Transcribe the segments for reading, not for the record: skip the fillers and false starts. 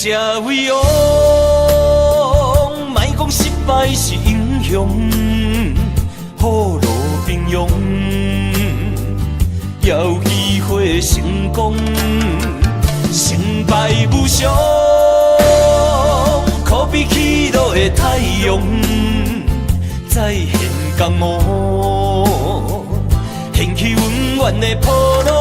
者為王，莫講失敗是英雄，虎落平陽，也有機會成功，成敗無常，可比起落的太陽，再現江湖，掀起永遠的波浪。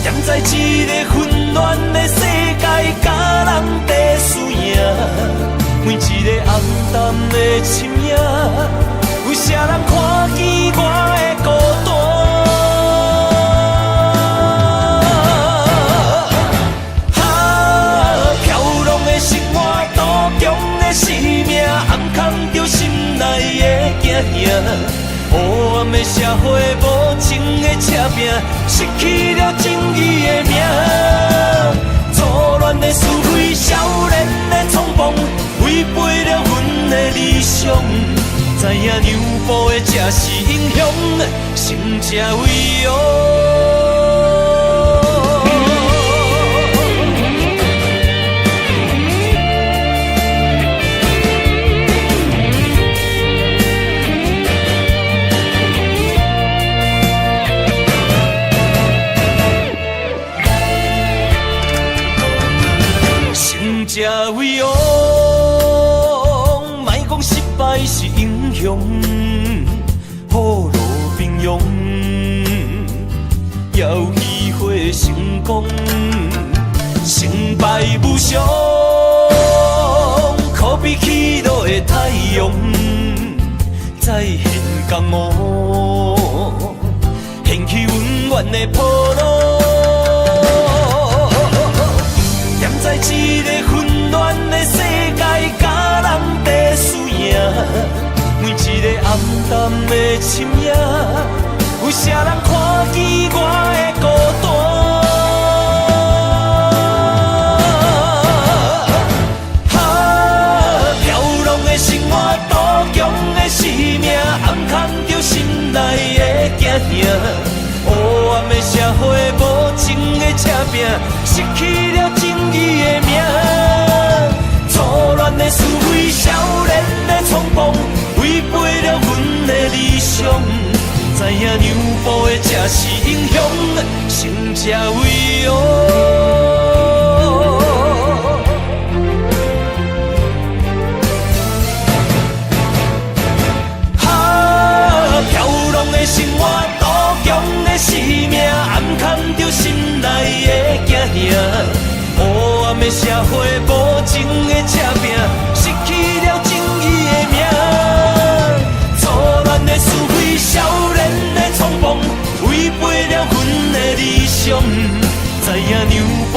踮在這个混亂的世界，佮人爭輸贏，每一个暗淡的身影，有啥人看見我的孤單？哈，飄浪的生活，賭強的生命，暗藏著心內的驚嚇。黑暗的社會，無情的赤拼，失去了正義的名。錯亂的是非，少年的衝動，違背了阮的理想。知影讓步的才是英雄，勝者為王。勝者為王，莫講失敗是英雄，虎落平陽，也有機會成功，成敗無常，可比起落的太陽，再現江湖，掀起永遠的波浪。踮在這个混亂的世界，佮人爭輸贏，每一个暗淡的身影，有啥人看見我的孤單？哈，飄浪的生活，賭強的生命，暗藏著心內的驚嚇。黑暗的社會，無情的赤拼，失去了正義的名。錯亂的是非，少年的衝動，違背了阮的理想。知影讓步的才是英雄，勝者為王。哈，飄浪的生活，賭強的生命，暗藏著心內的驚嚇。黑暗的社會，無情的赤拼，失去了正義的名。錯亂的是非，少年的衝動，違背了阮的理想。知影讓步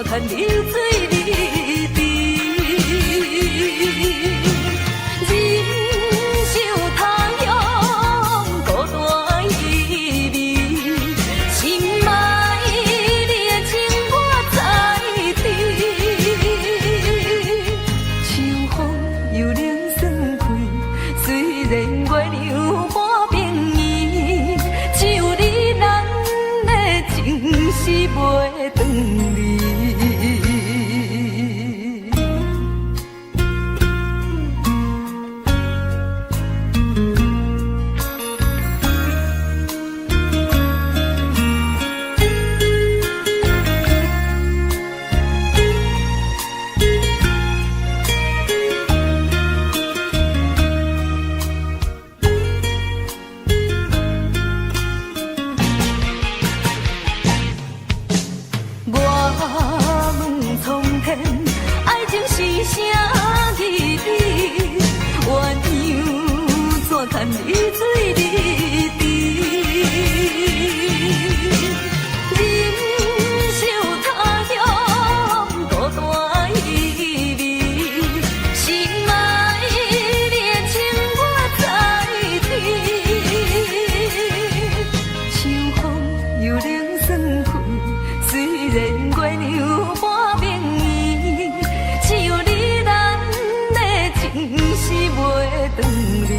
牵你水你甜。人生他鄉孤單依偎，深愛你的情我在知。秋風又冷爽開，雖然月亮半邊圓，只有你咱的情是袂斷離。我問蒼天，愛情是啥意義？鴛鴦怎牽你水你甜？人生他鄉孤單依偎，深愛你的情我在知。秋風又冷爽開，雖然月亮半邊圓，只有你咱的情是袂斷離。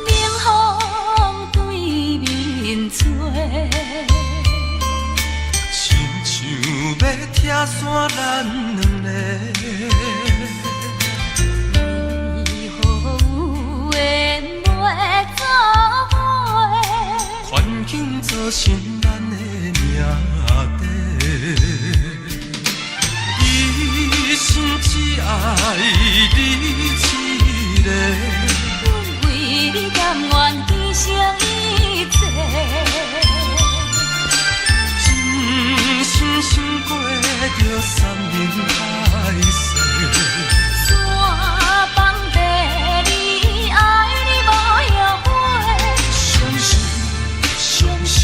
冷風對面吹，親像欲拆散咱兩个。為何有緣袂做伙？環境造成咱的命底。一生只愛你一个。阮為你甘願犧牲一切。真心想過著山盟海誓。山崩地裂，愛你無後悔。相信，相信，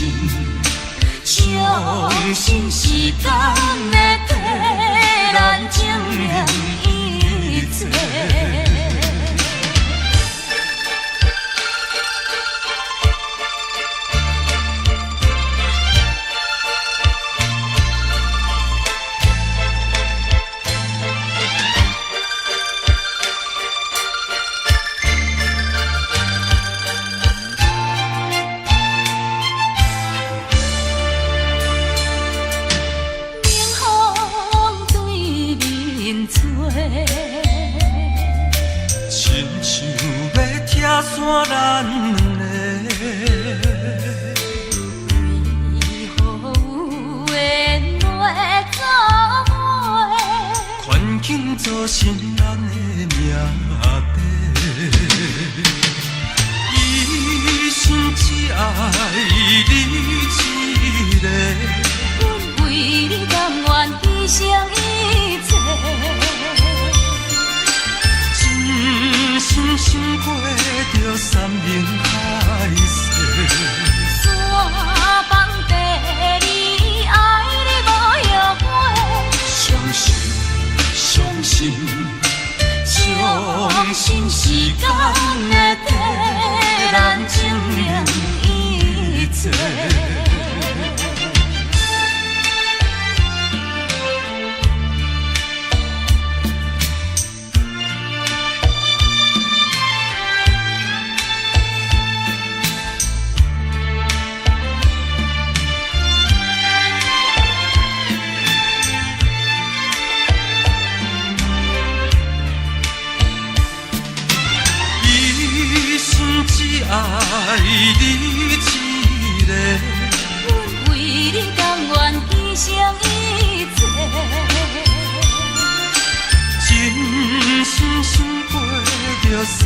相信時間會替咱證明一切。冷風對面吹，親像欲拆散咱兩个。為何有緣袂做伙？環境造成咱的命底。一生只愛你一个。阮為你甘願犧牲一切。真心想過著山盟海誓。山崩地裂，愛你無後悔。相信，相信，相信時間會替咱證明一切。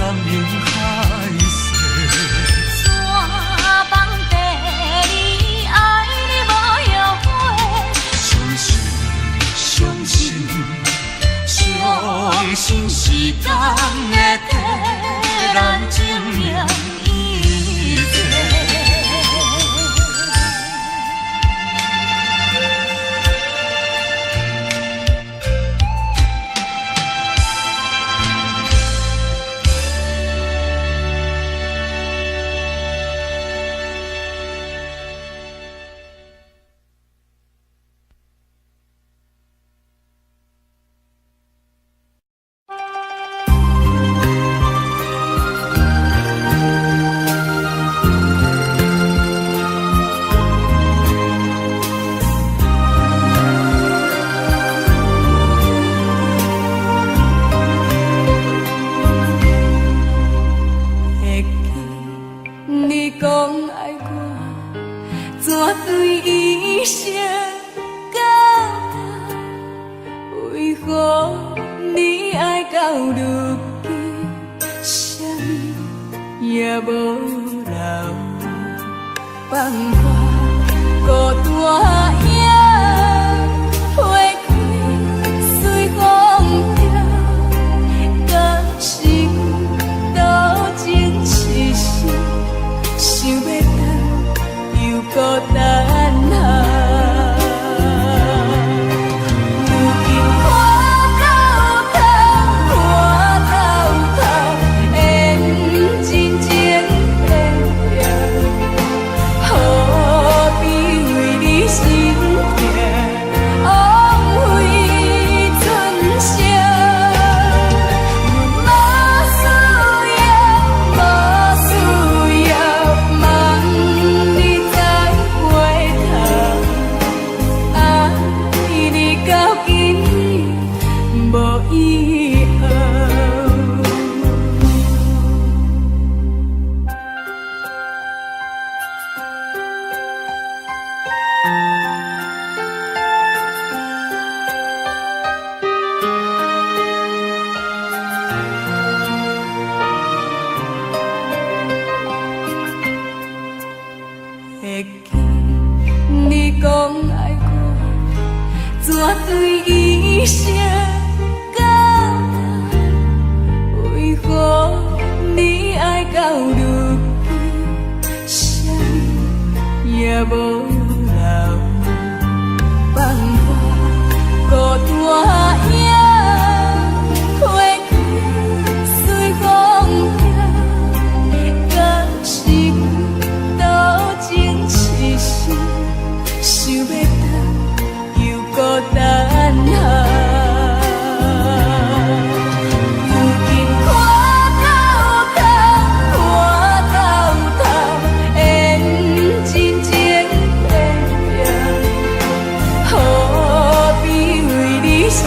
山盟海誓。怎放低你愛你無後悔？相信，相信，相信時間會替咱證明一切。會記你講愛我，怎對一生到老？為何你愛到如今，啥物也無留？放我孤單影，花開隨風飄，敢是阮多情痴心，想欲等又閣等候。如今看到頭，看到頭，緣真情變了，何必為你心痛，枉費春宵。阮無需要，無需要，望你再回頭。愛你到今日無以後。會記你講愛我，怎對一生到老？為何你愛到如今，啥物也無留？放我孤單影，花開隨風飄，敢是阮多情痴心，想欲等又閣等候。如今看到頭，看到頭，緣真情變了，何必為你心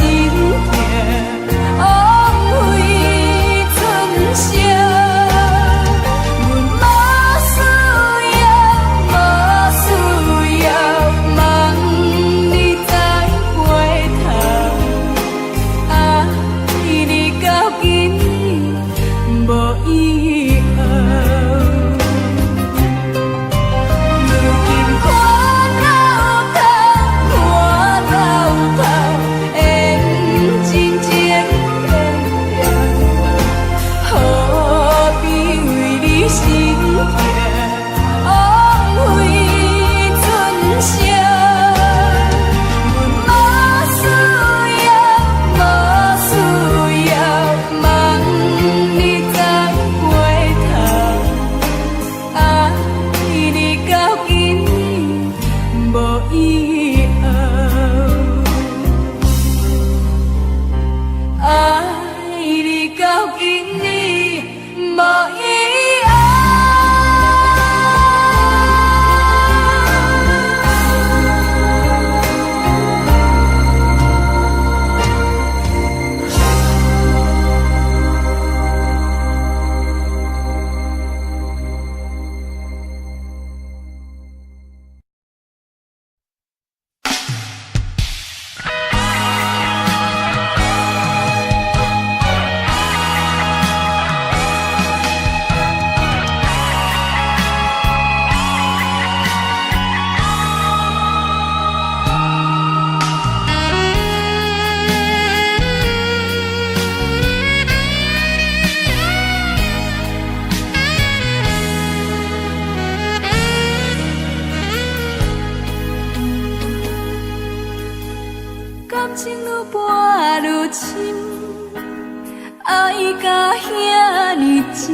愛甲遐呢真，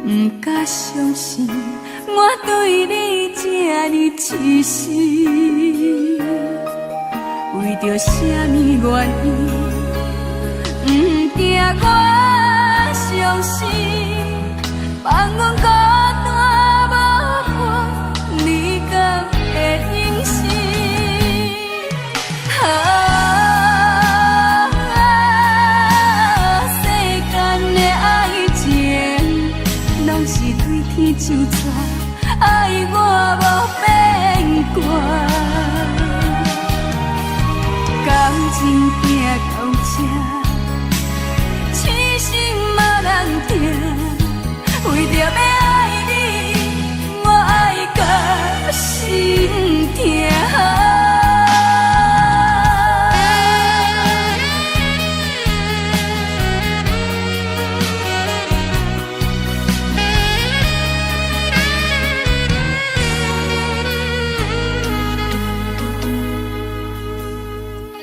毋敢相信我對你這呢癡心。為著啥物原因，毋驚我傷心，放阮孤單無伴，你敢會忍心？啊，世間的愛情，攏是對天上紙，愛我無變卦。感情行到這，痴心嘛人疼，為著欲愛你，我愛甲心疼。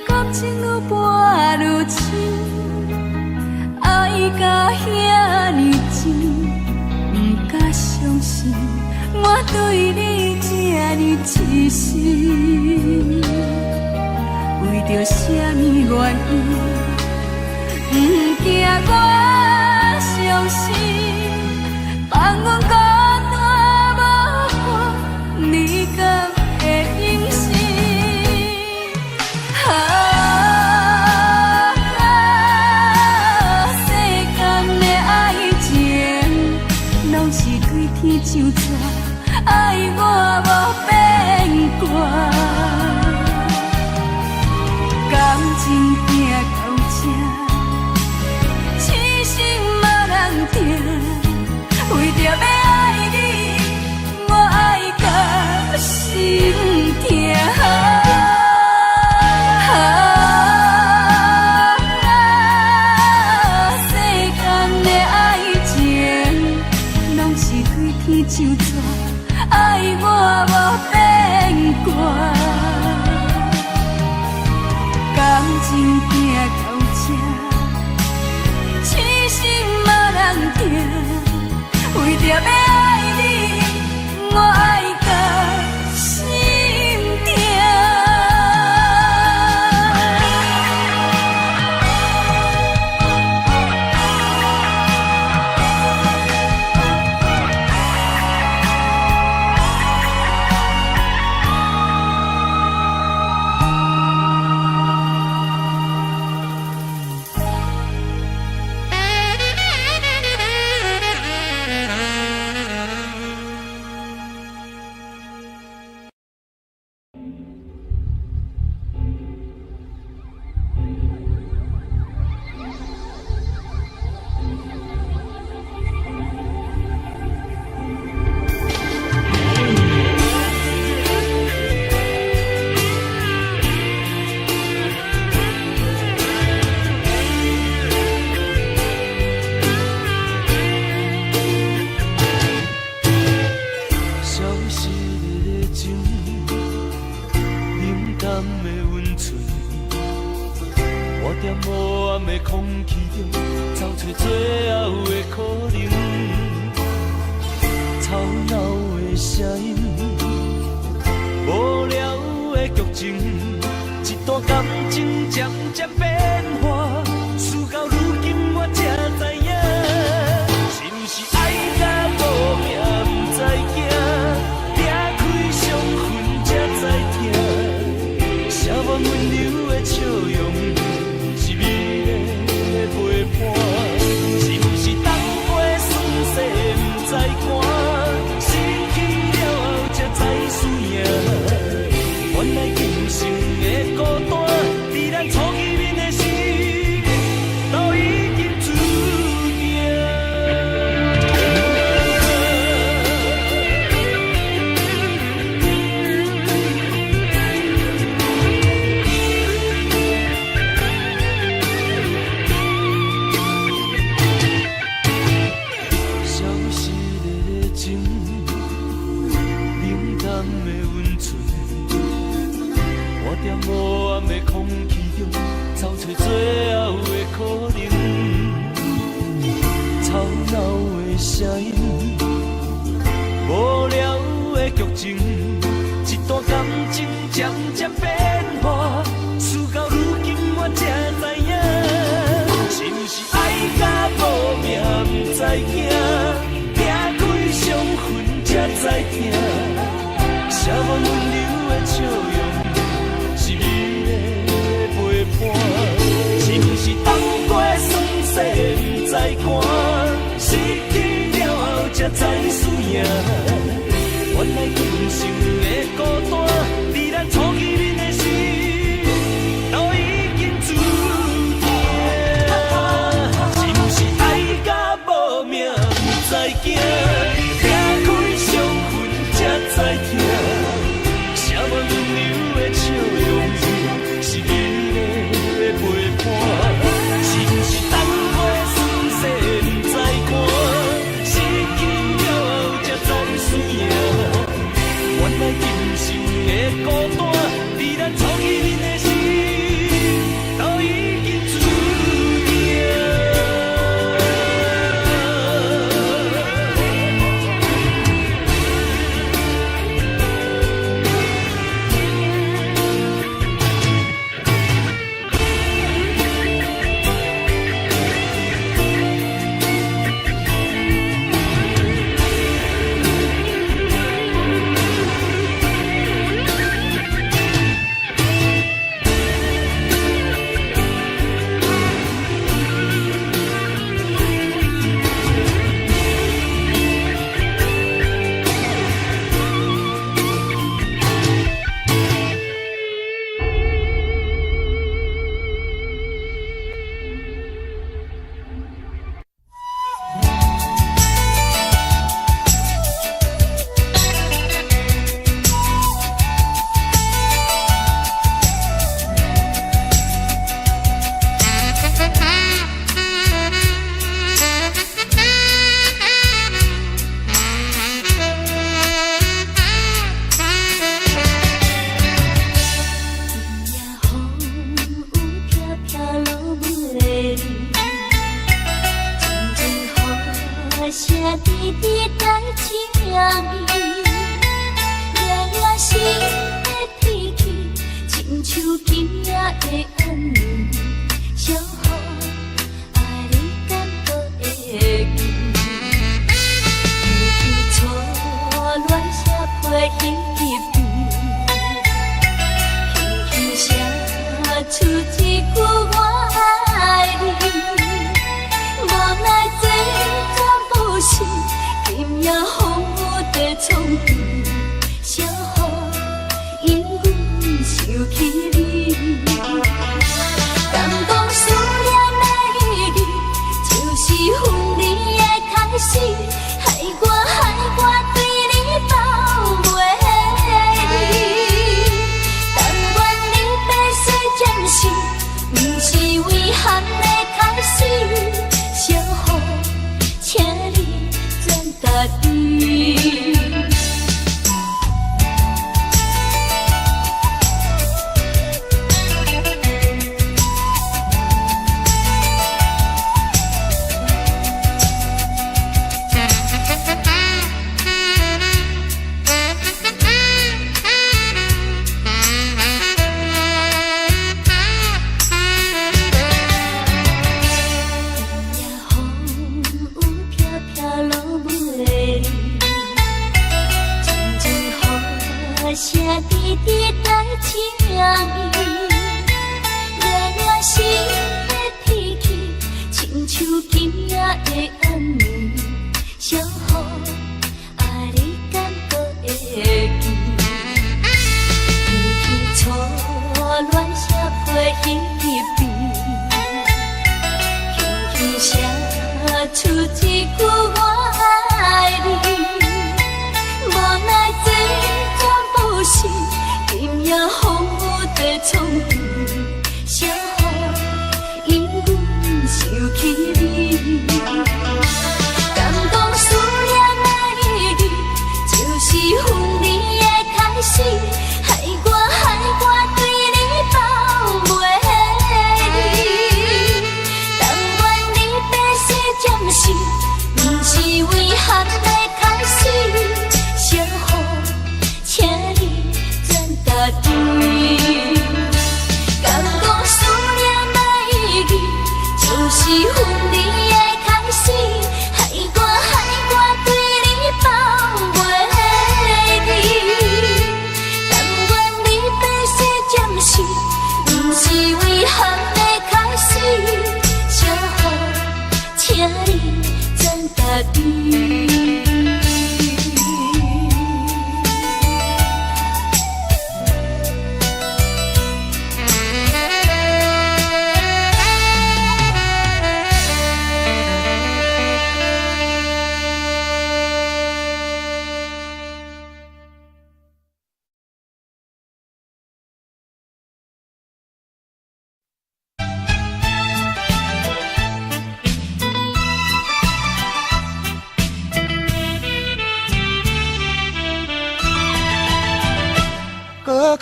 感情愈跋愈深，愛甲遐呢真，毋敢相信我對你這呢癡心。為著啥物原因，毋驚我傷心，放阮孤單無伴，你敢會忍心？啊，世間的愛情，攏是對天上紙，愛我無變卦。感情行到這，痴心嘛人疼，為著欲愛你，我愛甲心疼。啊，世間的愛情，攏是對天上紙，愛我無變卦。感情行到這，痴心嘛人疼，為著欲愛你，我愛甲心疼。消失的情，冷淡的温存，我踮黑暗的空氣中，找找最後的可能。吵鬧的聲音，無聊的劇情，一段感情漸漸變化，事到如今我才知影，是毋是愛甲無命毋知驚，拆開傷痕才知疼，寫滿溫柔的笑容，是美麗的陪伴，是毋是冬過霜雪毋知寒，失去了後才知輸贏。原來今生的孤單，佇咱初見面的時，都已經注定。消失的情，冷淡的溫存，我踮黑暗的空氣中，找找最後的聲音，無聊的劇情，一段感情漸漸變化，事到如今我才知影，是毋是愛甲無命毋知影，拆開傷痕才知疼，寫滿溫柔的笑容，是美麗的陪伴，是毋是放過酸澀毋知寒，失去了後才知輸贏。原來今生的孤單，佇咱初見面的時，都已經注定。是毋是愛甲無命毋知驚，拆開傷痕才知疼，寫滿溫柔的笑容，是美麗的陪伴。是毋是等過酸澀毋知寒，失去了後才知輸贏。原來今生的孤單，佇咱初見面的時，都已經注定。今夜風雨飄飄落霧的你，陣陣雨聲滴滴帶情意，熱熱心的脾氣，親像今夜的暗暝，小雨愛你敢閣會記？記起初戀寫批彼邊。輕輕寫出一句我愛你，無奈這全部是今夜風雨的創治，小雨因阮想起你，敢講思念的意義，就是分離的開始，害我害我對你放袂離。但願你白色暫時，毋是遺憾的開始。小雨，請你轉家己。今夜風雨飄飄落霧的你，陣陣雨聲滴滴帶情意，熱熱心的脾氣，親像今夜的暗暝，小雨愛你敢閣會記？記起初戀寫批彼邊。輕輕寫出一句我愛你，無奈這全部是今夜風雨的創治，小雨因阮想起你，敢講思念的意義，就是分離的開始，害我害我對你放袂離。但願你白色暫時，毋是遺憾。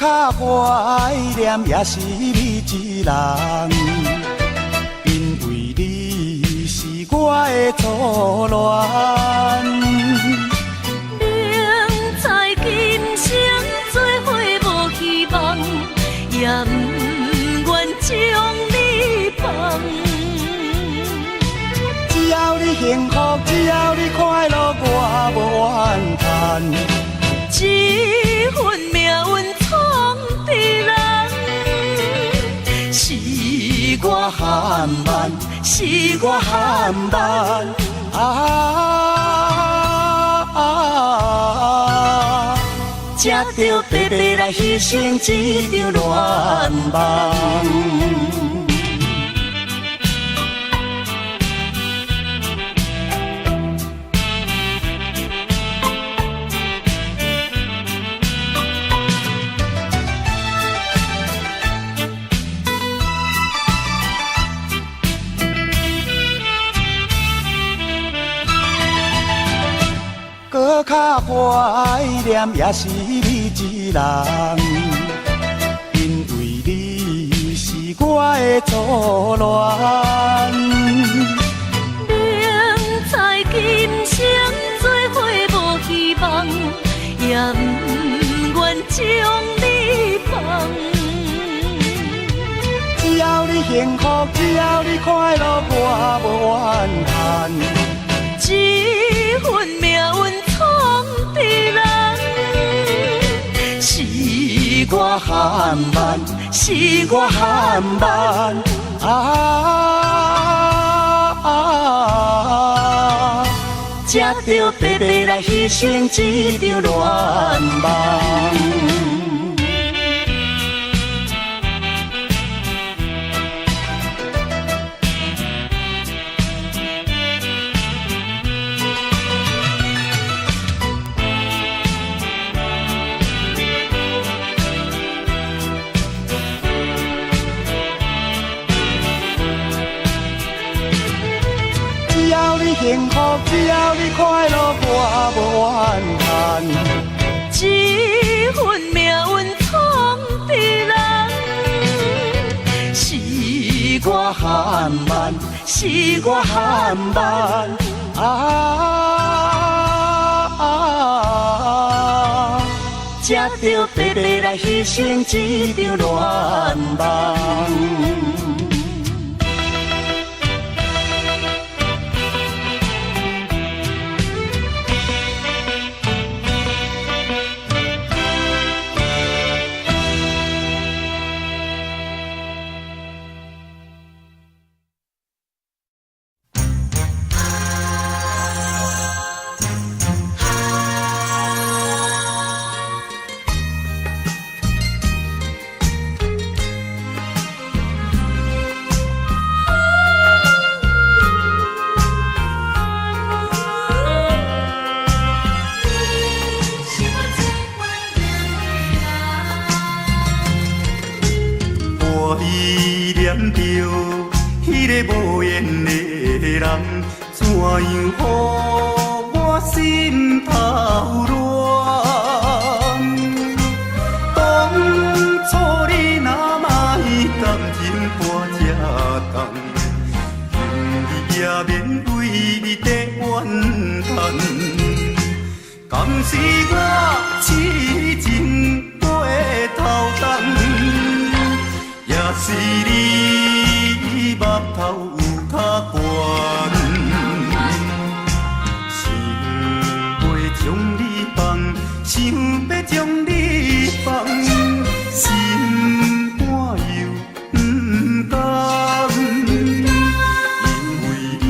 較懷念也是你一人，因為你是我的初戀。明知今生做伙無希望，也毋願將你放。只要你幸福，只要你快樂，我無怨嘆。這份命運創治人，是我含萬，是我含萬啊！才著白白來犧牲這場戀夢。閣較懷念也是你一人，因為你是我的初戀。明知今生做伙無希望，也毋願將你放。只要你幸福，只要你快樂，我無怨嘆。這份命運創治人，是我含萬，是我含萬啊！才著白白來犧牲這場戀夢。只要你幸福，只要你快樂，我無怨嘆。這份命運創治人，是我含萬，是我含萬啊！才著白白來犧牲這場戀夢。我依恋著彼个無緣的人，怎樣予我心頭亂？當初你若莫感情看這重，今日也免為你在怨嘆。敢是我痴情過頭重？也是你目頭有較懸，想欲將你放，想欲將你放，心肝又毋甘，因為你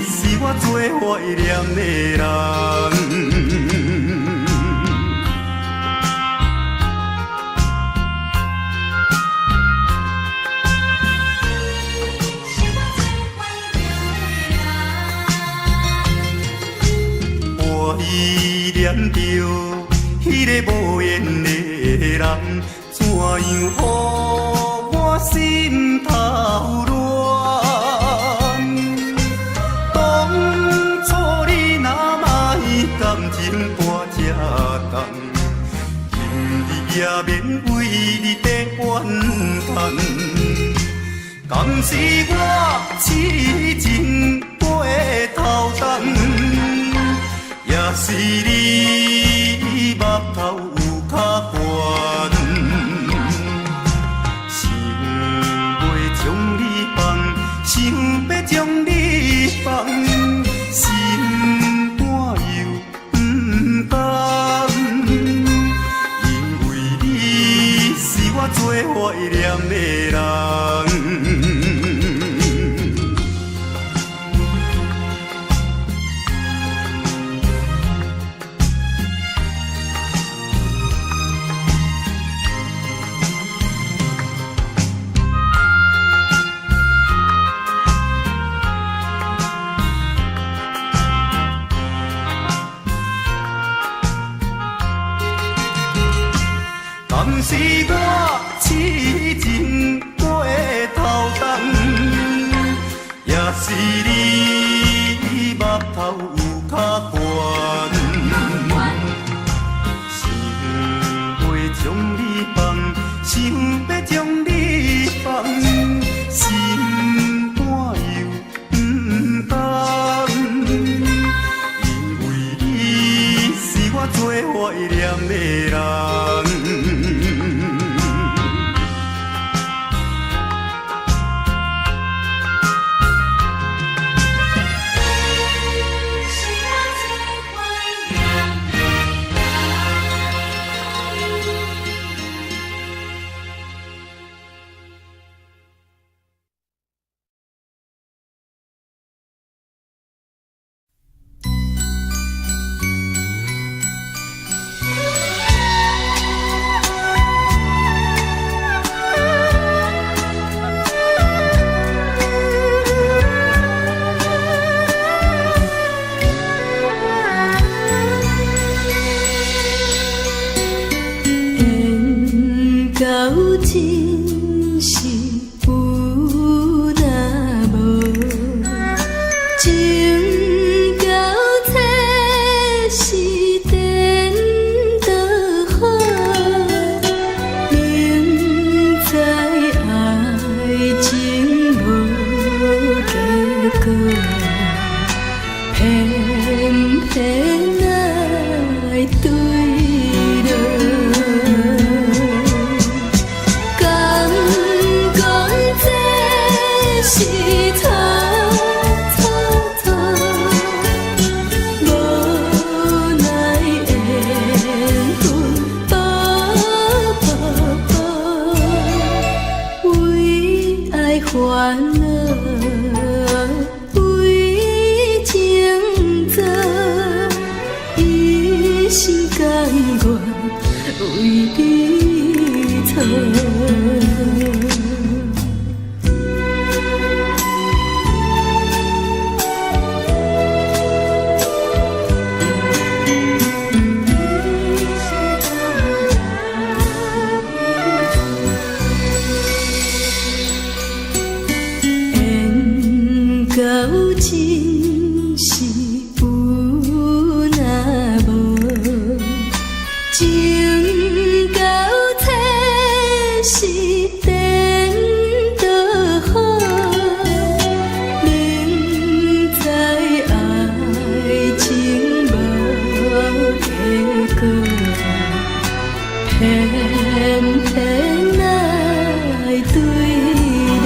是我最懷念的人。我依戀著彼個無緣的人，怎樣予我心頭亂？當初你若莫感情看這重，今日也也免為你在怨嘆。敢是我痴情過頭重，也是你目頭有較懸。想欲將你放，想欲將你放，心肝又毋甘，因為你是我最懷念的人。敢是我痴情過頭重，也是你目頭有較懸。想欲將你放，想欲將你放，心肝又毋甘，因為你是我最懷念的人。緣到真是有若無，情到這是顛倒好，明知愛情無結果，偏偏愛對落。敢講這是錯錯錯，無奈緣分步步步，為愛煩惱，為情做，一心甘願為你錯。緣到真是有若無，情到這是顛倒好，明知愛情無結果，偏偏愛對落。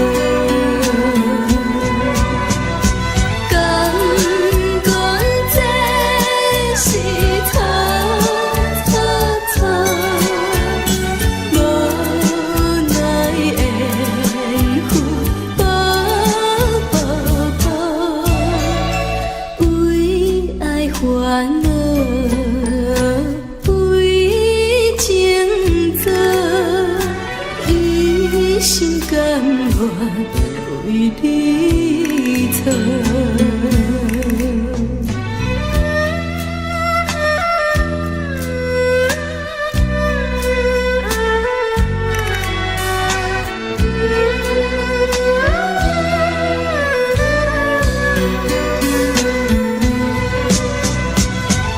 敢講這是錯錯錯，無奈緣分步步步，為愛煩惱，為情做，一心甘願為你錯。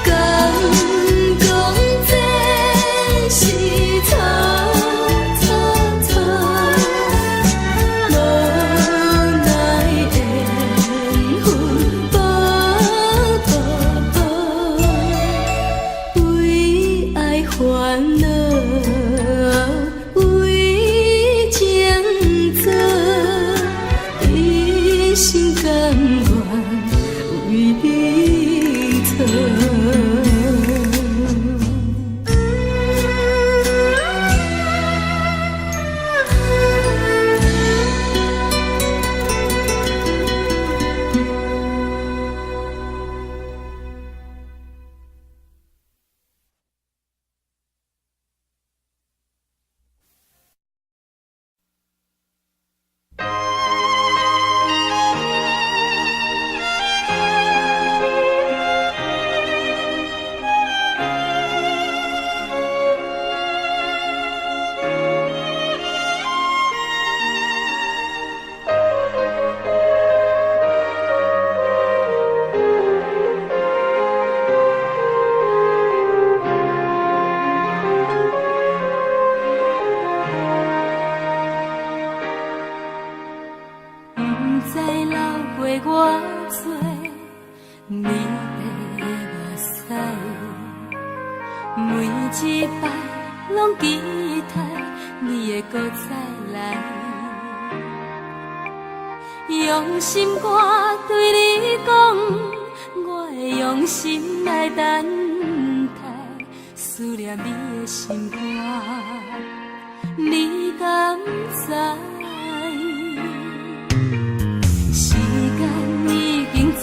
敢講這是錯煩惱為情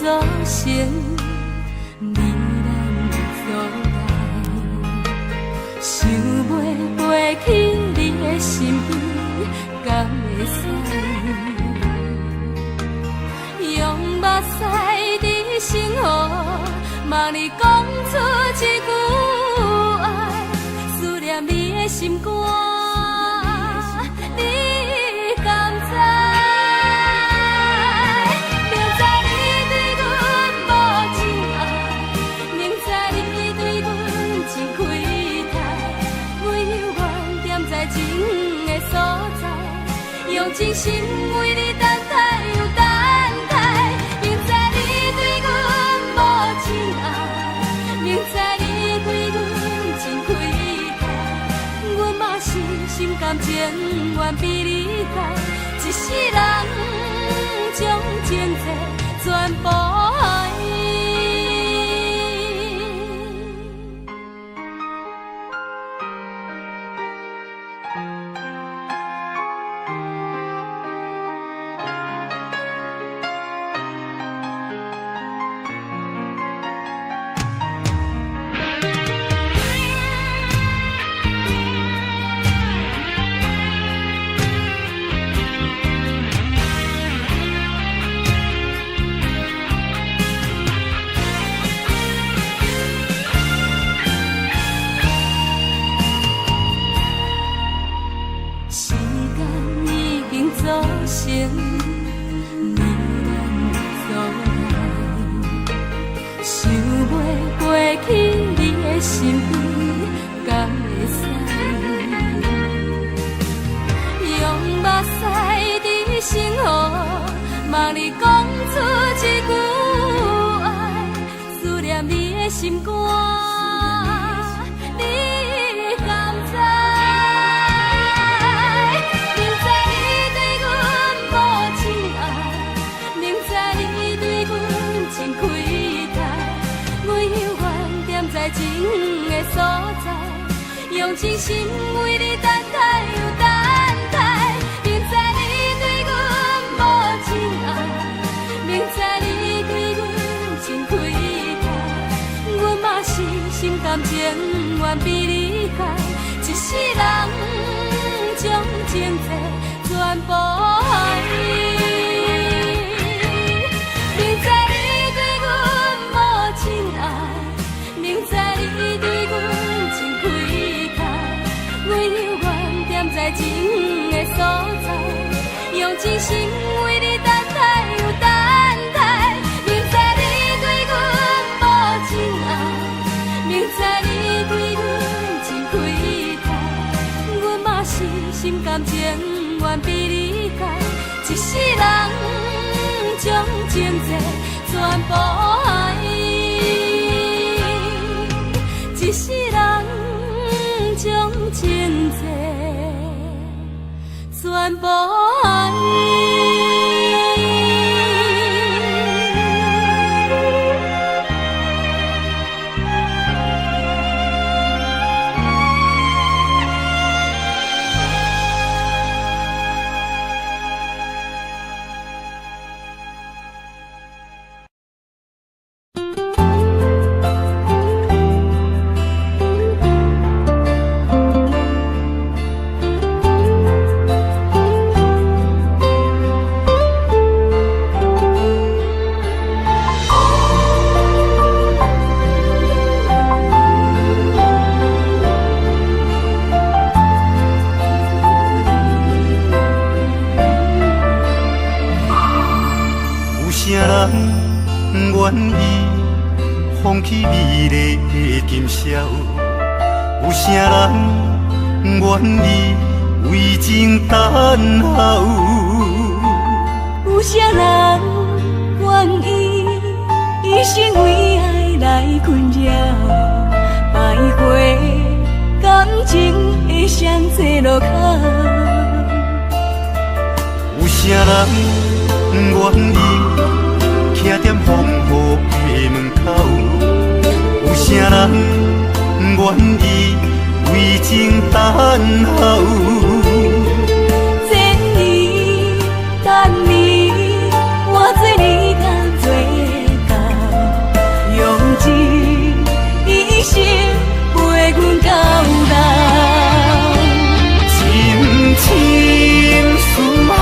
做，一心甘願為你錯。一世人。全部愛。有啥人願意放棄美麗的今宵？有啥人願意為情等候？有啥人願意一生為愛來困擾，徘徊感情的雙岔路口？有啥人願意徛踮風雨的門口？有啥人願意為情等候？千年等你，我做你甘做到，用尽一生陪阮到老。深深思海，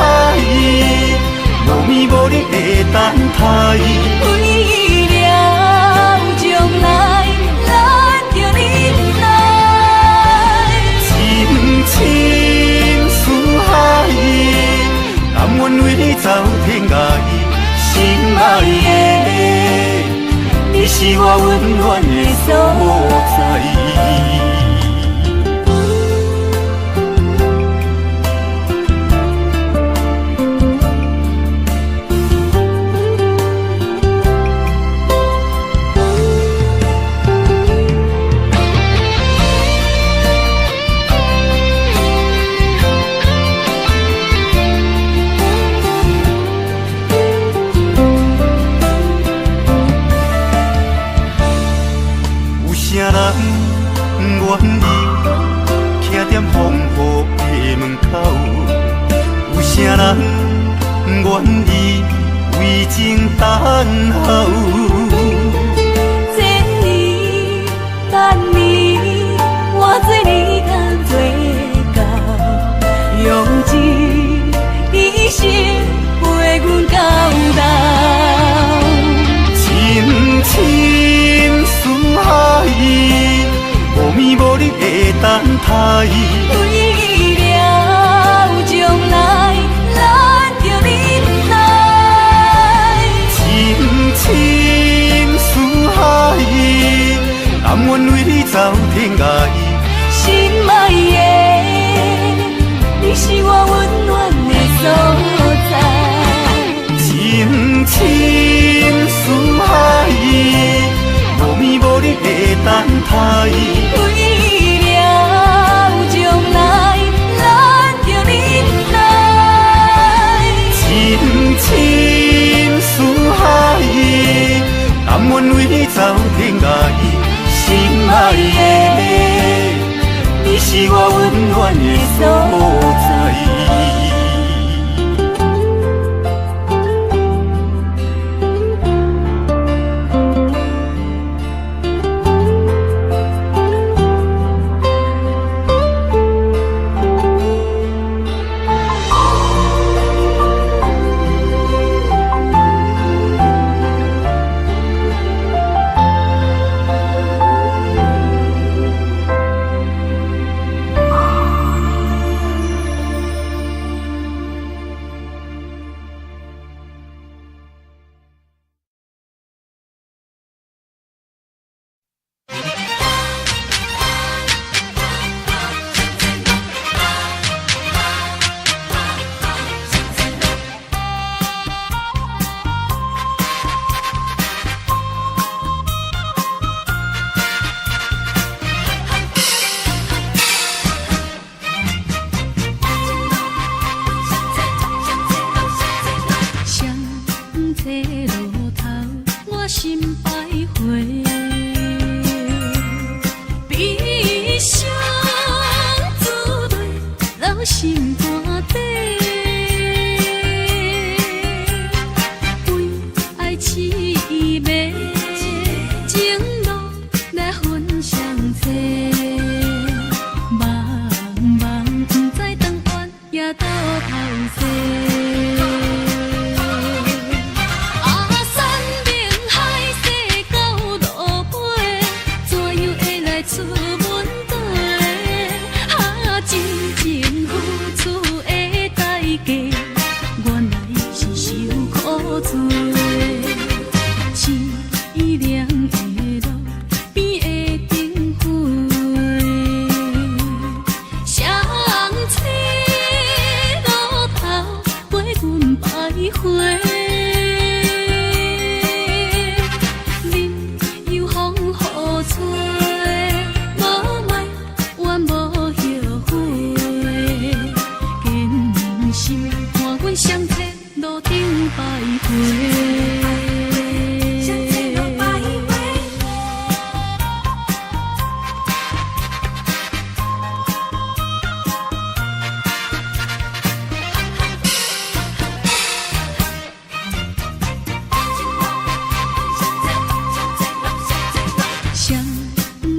無眠無日的等待。為了將來，咱著忍耐。深深思海，甘願為你走天涯。心愛的，你是我溫暖的所在。有啥人願意徛踮風雨的門口？有啥人願意為情等候？千年等你，我做你甘做到，用盡一生陪阮到老。深深思海，無眠無日的等待。為了將來，咱著忍耐。深深思海，甘願為你走天涯。心愛的，你是我溫暖的所在。深深思海，無眠無日的等待。為了將來，咱著忍耐。深深思海，甘願為你走天涯。心愛的，你是我溫暖的所在。落心肝底。為愛痴迷，情路來分相濟，茫茫毋知長遠也到頭勢。啊，山明海誓到落尾，怎樣會來出問題？啊，真情付出的代價，原來是受苦罪。淒涼的路邊的燈火，双栖路頭陪阮徘徊。任由風雨吹，無埋怨無後悔，堅心伴阮雙栖路頂徘徊。雙棲路徘徊。雙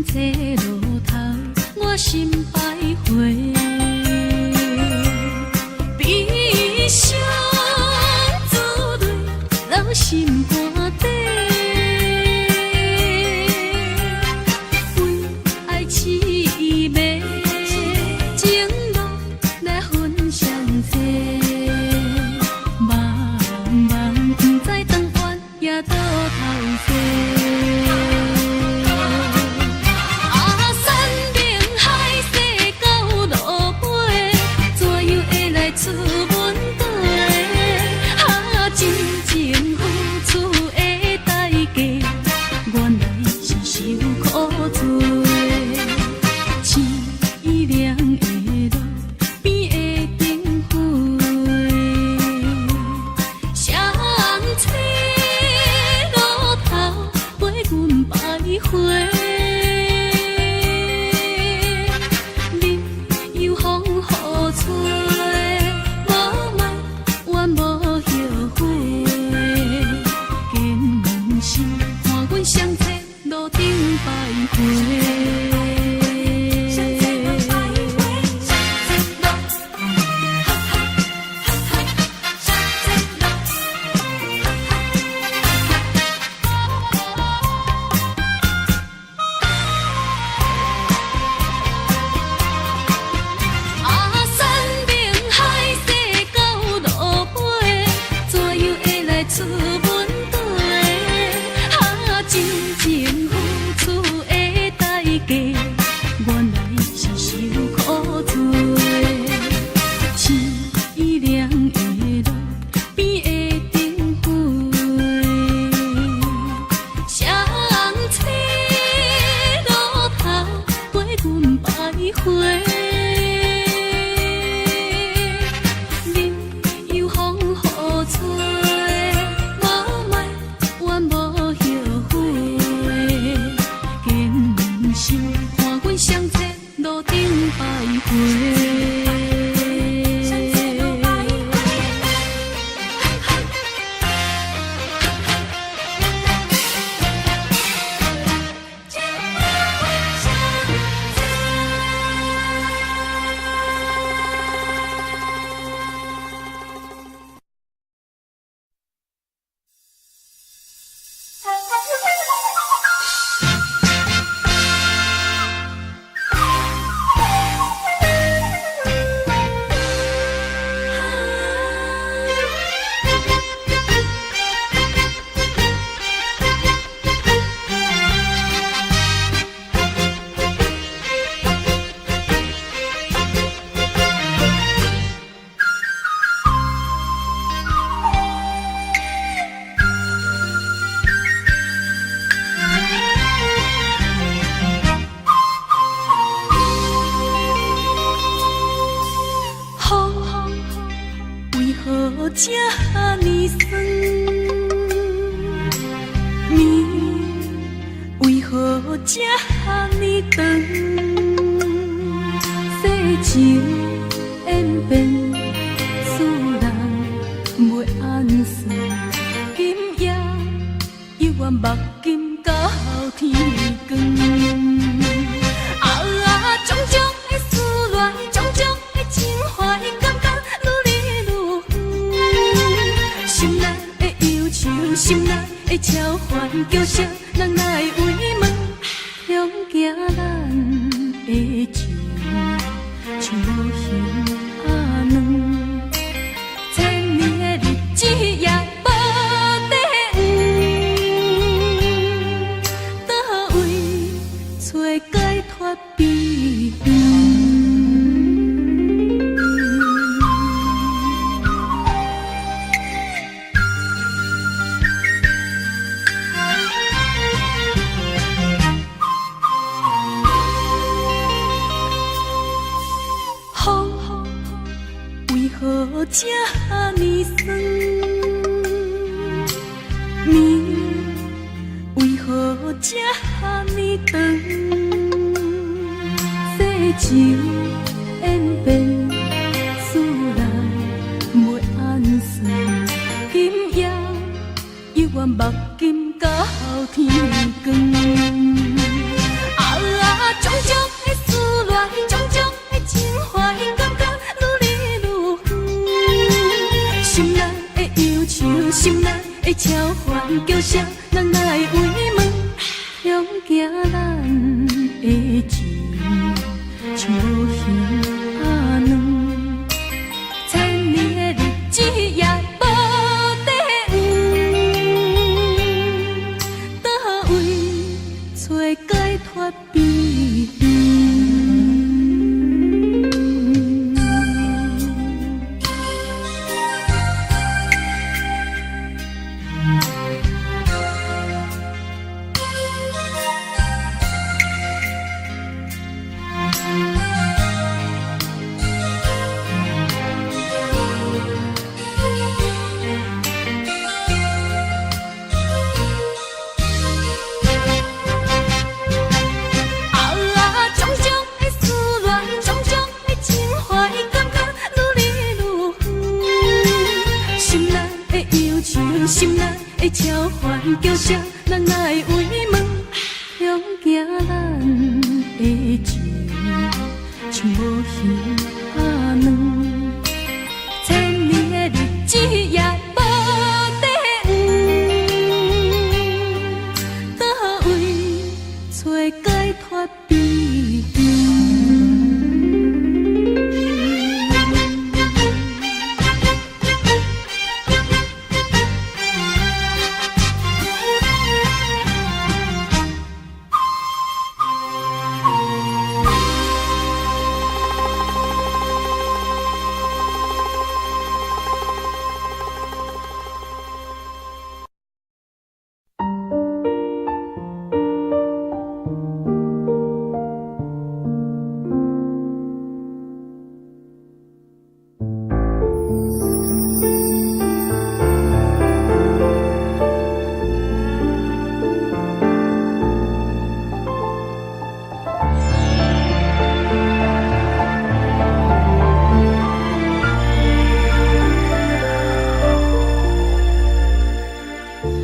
棲路頭，我心徘徊，悲傷珠淚落心肝底。為愛痴迷，情路來分相濟，茫茫毋知長遠也到頭勢。啊，山明海誓到落尾，怎樣會來出問題？啊，真情付出的代價，原來是受苦罪。淒涼的路邊的燈火，雙棲路頭陪阮徘徊。任由風雨吹，無埋怨無後悔，堅心伴阮雙棲路頂徘徊。雙棲路徘徊，雙棲路，哈哈哈哈，雙棲路，哈哈哈哈。啊，山明海誓到落尾，怎樣會來出問題？啊，真情付出的代價，原來是受苦罪。淒涼的路邊的燈火，雙棲路頭陪阮徘徊。任由風雨吹，無埋怨無後悔，堅心伴阮雙棲路頂徘徊。雙棲路徘徊，哈哈哈哈，情路相載。風為何這呢酸？暝為何這呢長？世情的演變，思人袂按算。今夜猶原目金到天光。啊，種種的思戀，種種的情懷，感覺愈離愈遠。心內的憂愁，心內的愁煩，叫啥人來慰問？恐驚咱的情像無魚仔卵，千年的日子也無底蘊，佗位揣解脫悲歡？風為何這呢酸？暝為何這呢長？世情演變，思人袂按算。今夜猶原目金到天光。啊，種種的思戀，種種的情懷，感覺愈離愈遠。心內的憂愁，心內的愁煩，叫啥人來慰問？恐驚咱的情像無魚仔卵，千年的日子也無底蘊，佗位揣解脫悲歡？啊，種種的思戀，種種的情懷，感覺愈離愈遠。心內的憂愁，心內的愁煩，叫啥人來慰問？恐驚咱的情像無魚仔卵，千年的日子也無底蘊，佗位揣解脫悲歡？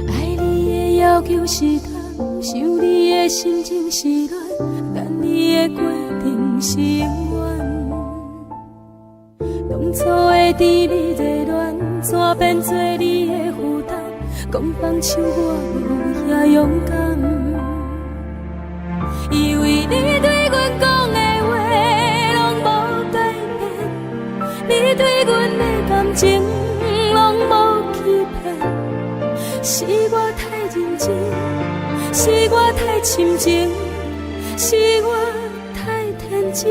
愛你的要求是空，想你的心情是亂，等你的過程是永遠。當初的甜蜜熱戀，怎變做你的負擔？講放手我無遐勇敢，以為你對阮講的話攏無改變，你對阮的感情攏無欺騙，是我太認真，是我太深情，是我太天真。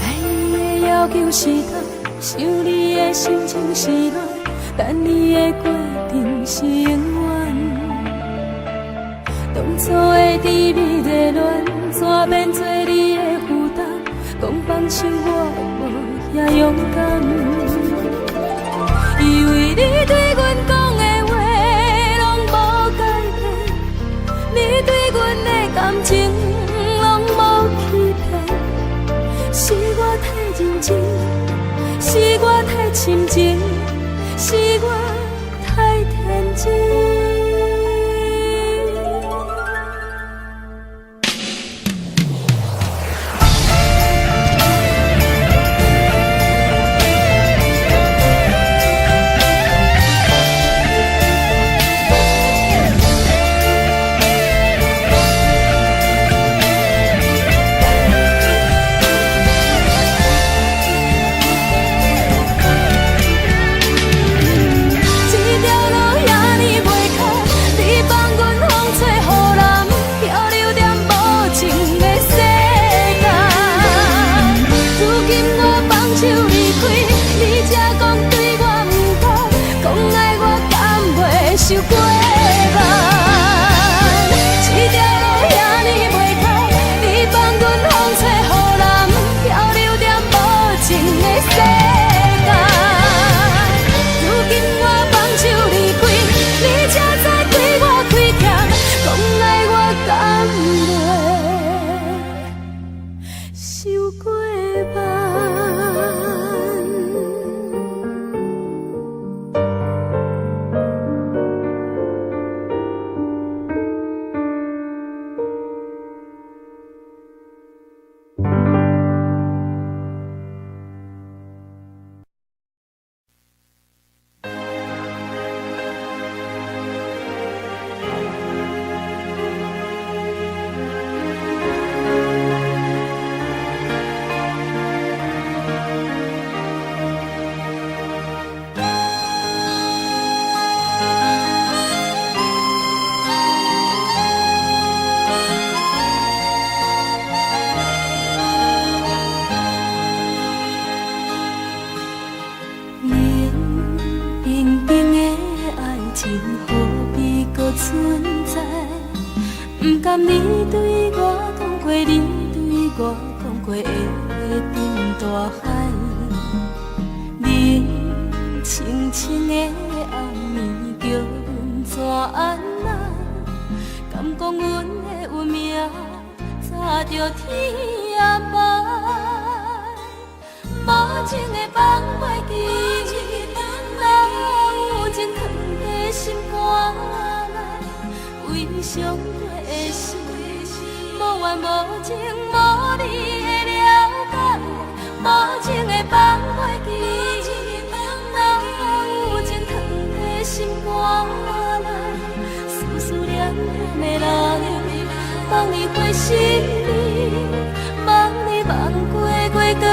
愛你的要求是空，想你的心情是亂，等你的過程是永遠。初的甜蜜的恋，怎变做你的负担？讲放手我无遐勇敢，以为你对阮讲的话拢无改变，你对阮的感情拢无欺骗，是我太认真，是我太深情，是我太天真。这条路遐尔袂坎，你放阮风吹雨淋，漂流踮无情的世间。如今我放手离开，你才讲对我毋甘，讲爱我甘袂受过万。这条路遐尔袂坎，你放阮风吹雨淋，漂流踮无情的世间。如今我放手离开，你才知对我亏欠，讲爱我甘袂受过万。冷冰冰的爱情何必阁存在？不甘你对我讲过，你对我讲过的话沉大海。冷清清的暗暝，叫阮怎按捺？敢讲阮的运命早就天安排？无情的放袂记，哪有情藏在心肝内？为伤过的心，无缘无情无你的了解，无情的放袂记，哪有情藏在心肝内？思思念念的人，望你回心里，望你望过过光暝。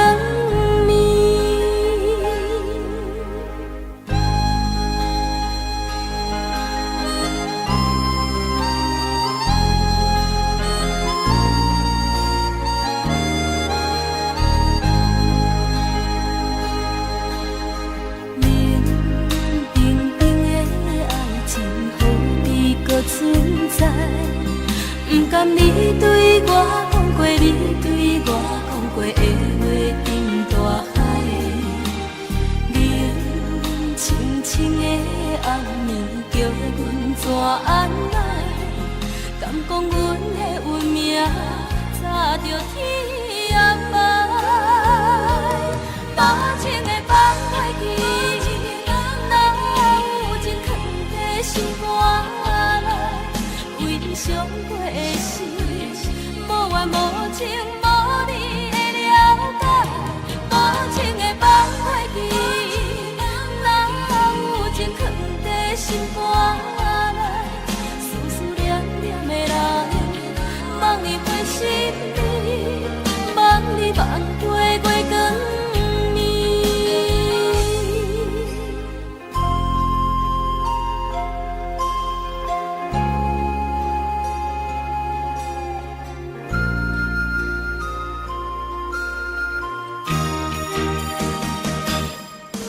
冷冰冰的爱情何必阁存在？不甘你对我讲过，你对我讲过的话沉大海。冷清清的暗暝，叫阮怎按捺？敢讲阮的运命早就天安排？无情的放袂记，哪有情藏在心肝内？为伤过的心，无缘无情无你的了解，无情的放袂记，哪有情藏在心肝内？思思念念的人，望你回心里，望你望过过光暝。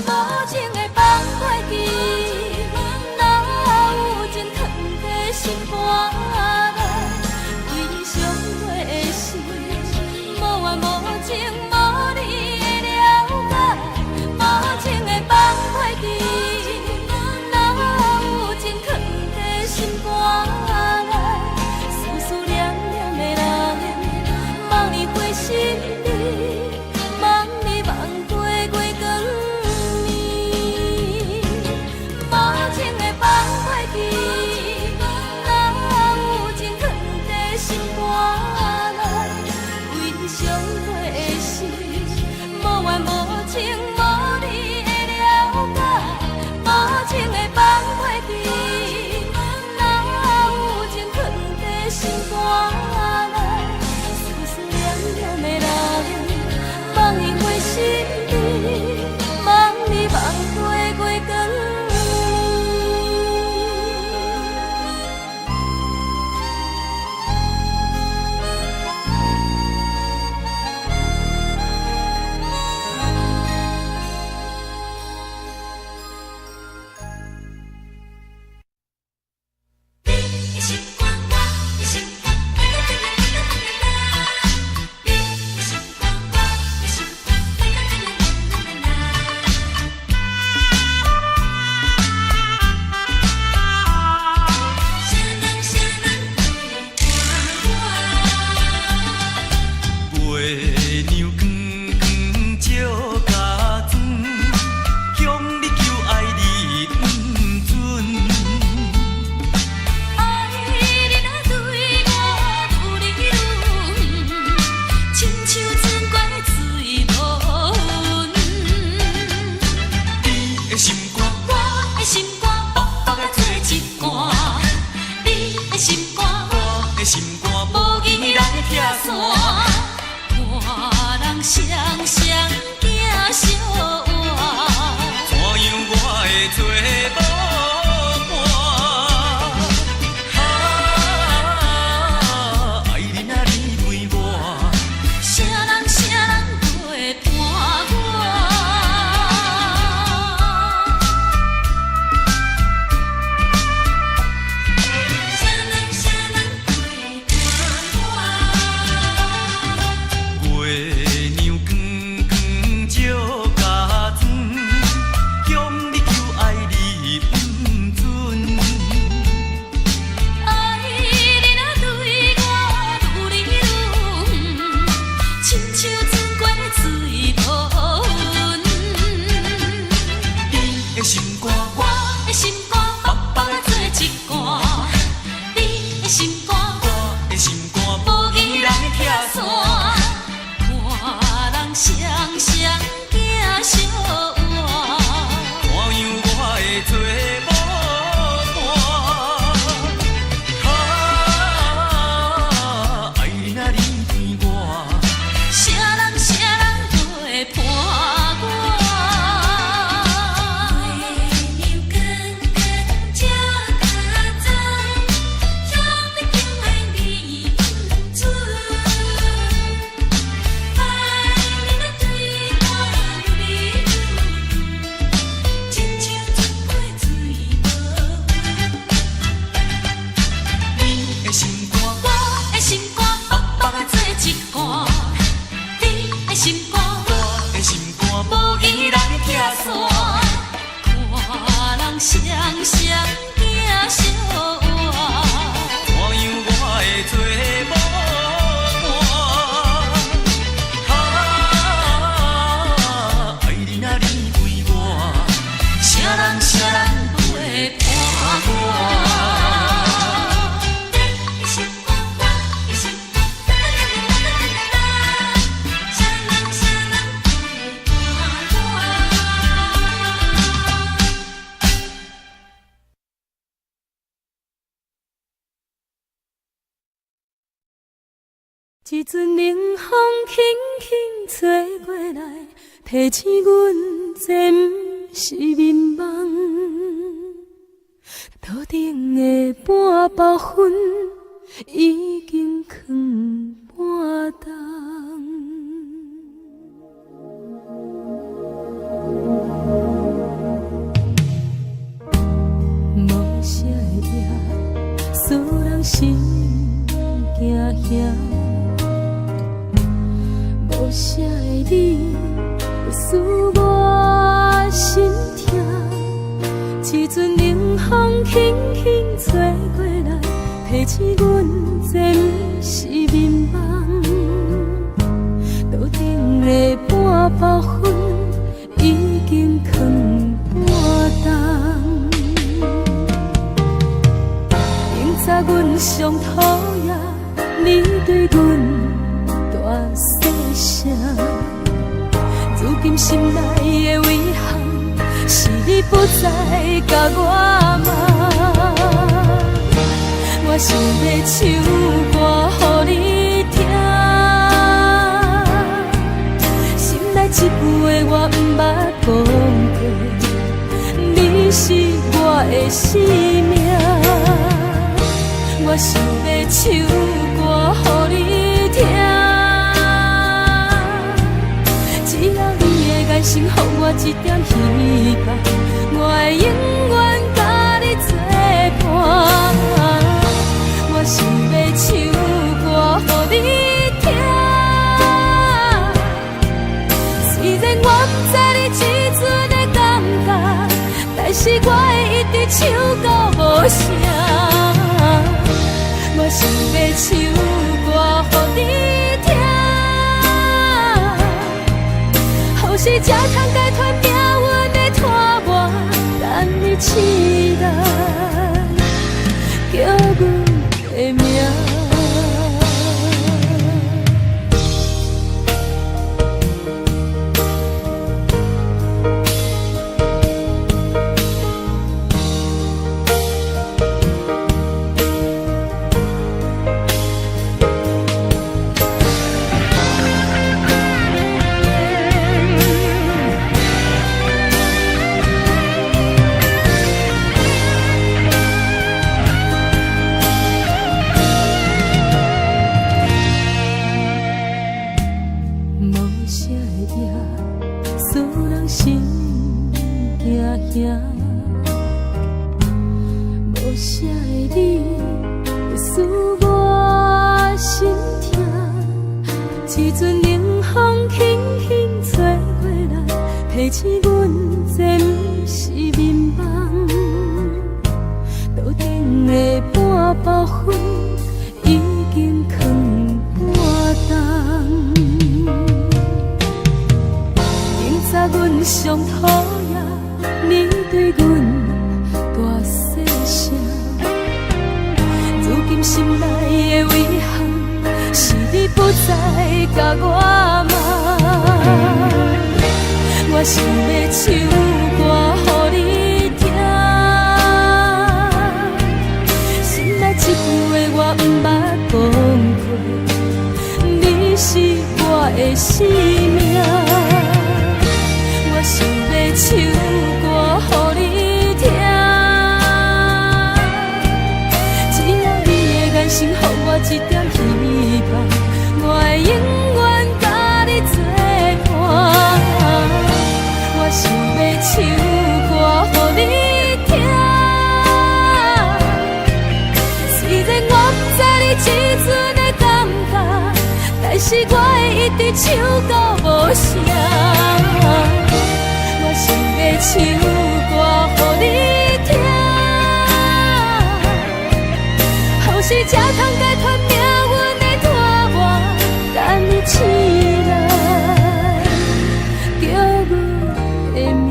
无情的放袂记，哪有情藏在心肝内？一陣冷風輕輕吹過來，提醒阮這毋是眠夢。桌頂的半包薰已經囥半冬。無聲的夜，使人心驚嚇。無聲的你，使我心痛。一陣冷風輕輕吹過來，提醒阮這毋是眠夢。桌頂的半包薰已經囥半冬。明早阮上討厭你對阮大細聲，如今心內的遺憾，是你不再共我罵。我想欲唱歌予你聽，心內這句話我毋捌講過，你是我的生命。我想欲唱歌予你聽，只要你的眼神予我一點希望，我會永遠佮你作伴。我想欲唱歌予你聽，雖然我毋知你這陣的感覺，但是我會一直唱到無聲。我想欲唱歌予你聽，予是才通解脫命運的拖磨，等你起來叫阮的名。無聲的夜，使人心驚嚇。無聲的你，使我心痛。一陣冷風輕輕吹過來，提醒阮這毋是眠夢。桌頂的半包薰已經囥半冬。明早阮上討厭你對阮大細聲，如今心內的遺憾，是你不再共我罵。我想欲唱歌予你聽，心內這句話我毋捌講過，你是我的生命。我想欲唱歌予你聽，只要你的眼神予我一點希望，我會永遠佮你作伴。我想欲唱歌予你聽，雖然我毋知你這陣的感覺，但是我會一直唱到無聲。我想欲唱歌予你聽，予是才通解脫命運的拖磨，等你起來叫阮的名。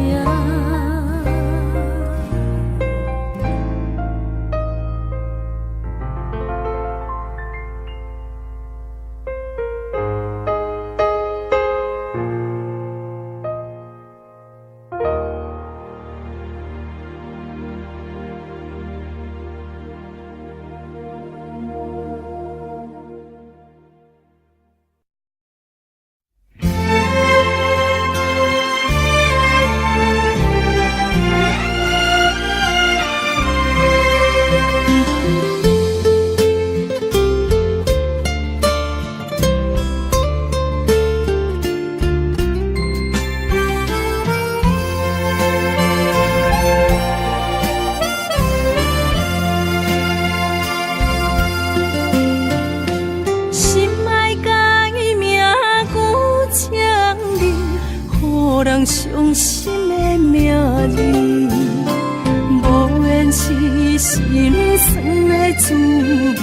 酸的滋味，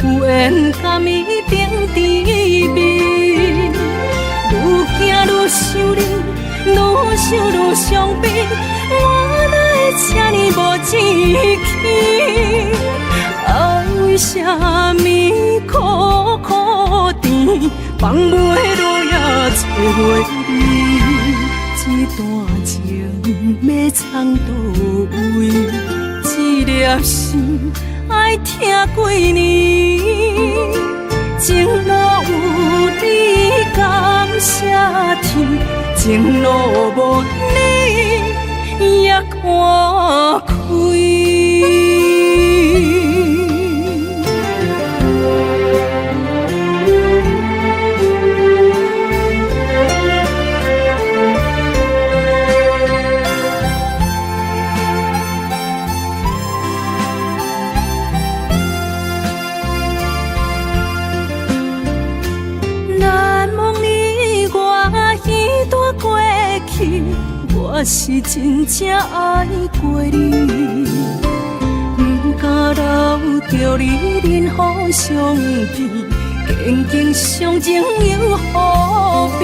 有緣甘伊定甜蜜。愈行愈想你，愈想愈傷悲，我哪會這呢無志氣？愛為啥物苦苦甜，放袂落也找袂你？這段情欲藏佗位？這粒心愛疼幾年？情路有你感謝天，情路無你也看開。難忘你我彼段過去，我是真正愛過你，不敢留著你忍予傷悲，堅強傷情又何必？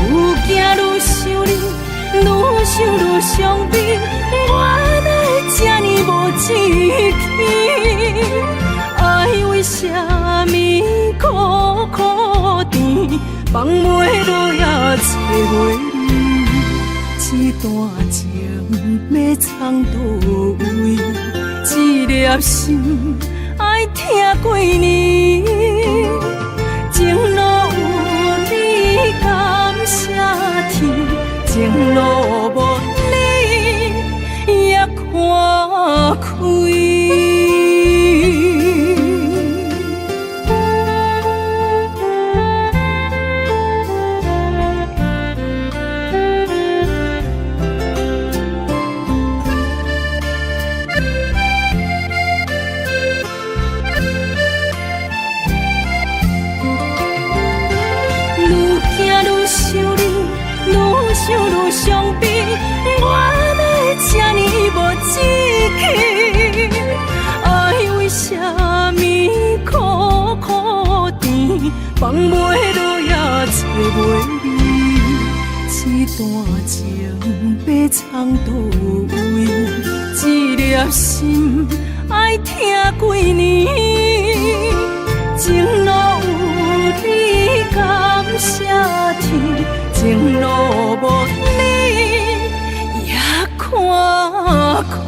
愈行愈想你，愈想愈傷悲，我哪會這呢無志氣？愛為啥物苦苦甜，放袂落也找袂你？這段情欲藏佗位？這粒心愛疼幾年？情路有你感謝天，情路無你也看開。愈行愈想你，愈想愈傷悲，我哪會這呢無志氣？愛為啥物苦苦甜，放袂落也找袂你？這段情欲藏佗位？這粒心愛疼幾年？情路有你感謝天，情路無你也看開。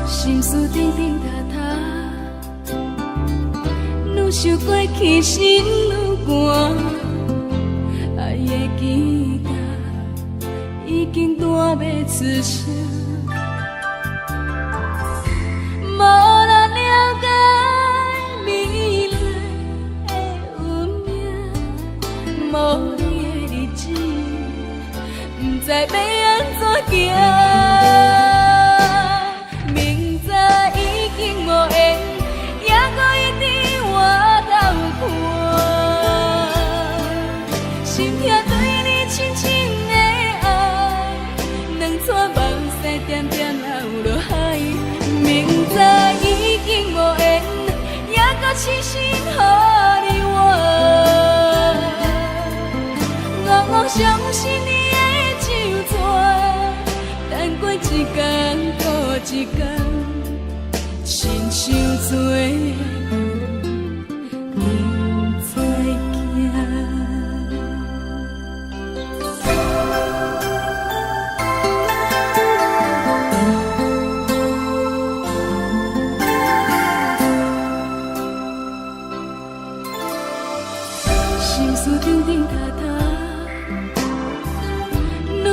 心事叮叮答答，愈想過去心愈寒，愛的期待已經彈袂出聲，無人了解美麗的運命，無你的日子，不知欲按怎行。明早已經無緣，猶閣伊佇外頭看，心痛對你深深的愛，兩撮目屎點點流落海。明早已經無緣，猶閣痴心予你換，戆戆相信你的手紙，等過一工閣一工，親像做夢在行。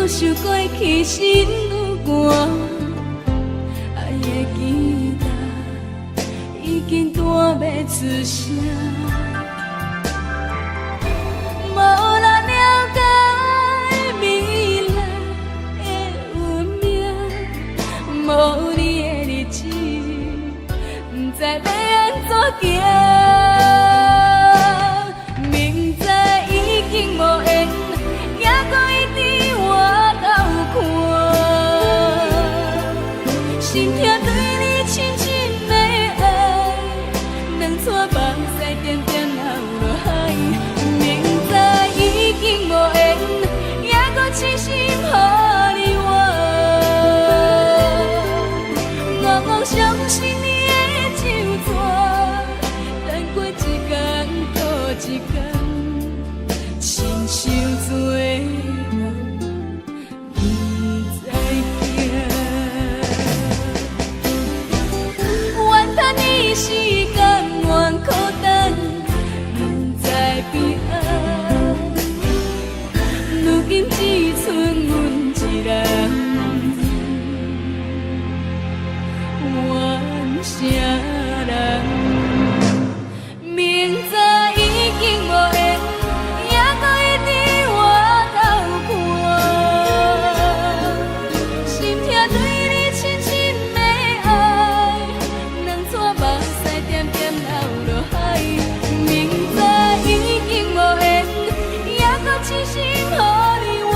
想過去心愈寒，愛的吉他已經彈欲出聲。無人了解未來的運命，無你的日子，毋知欲按怎行。明知已經無緣，猶閣一直回頭看，心痛對你深深的愛，兩撮目屎點點流落海。明知已經無緣，猶閣痴心予你怨。戆戆相信你的手紙，等過一工閣一工，親像做夢，毋知行。怨叹你是甘愿苦等，毋知悲哀。如今只剩阮一人，怨啥人？明知已經無緣，猶閣一直回頭看，心痛對你深深的愛，兩撮目屎點點流落海。明知已經無緣，猶閣痴心予你怨。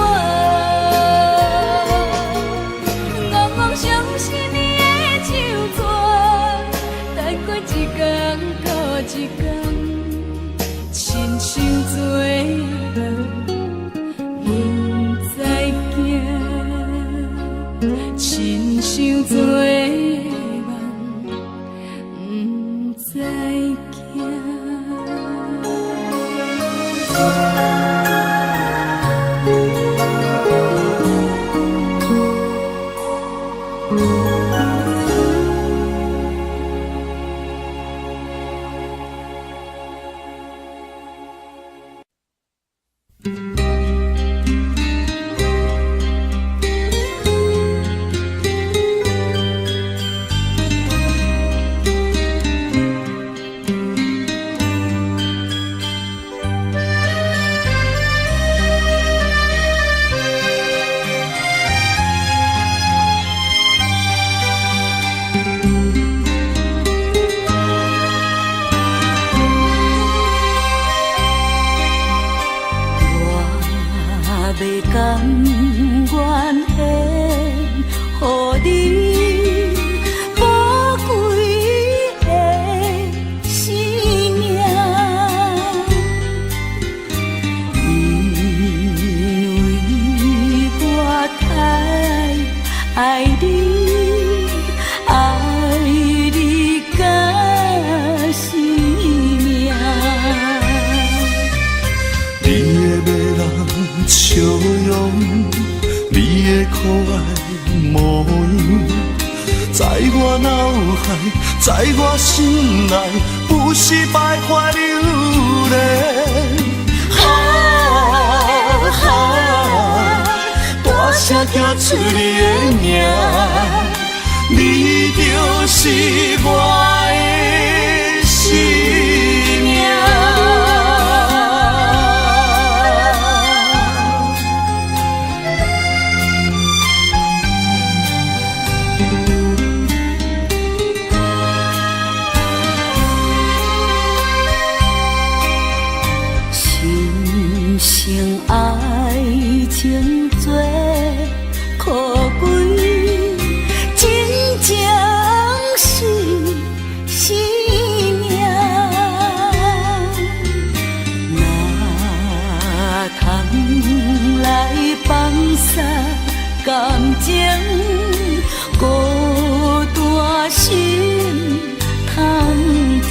戆戆相信你的手紙，等過一工閣一工，親像做夢，毋知行，親像做夢，毋知行。我欲甘願獻予你寶貴的生命，因為我太愛你，愛你到生命。你的迷人笑容，你的可愛模樣，在我腦海，在我心內，不是徘徊流連。哈哈，大聲叫出你的名，你就是我的生命。深深愛情最可貴，真情是生命。若通來放捒感情，孤單心通疼。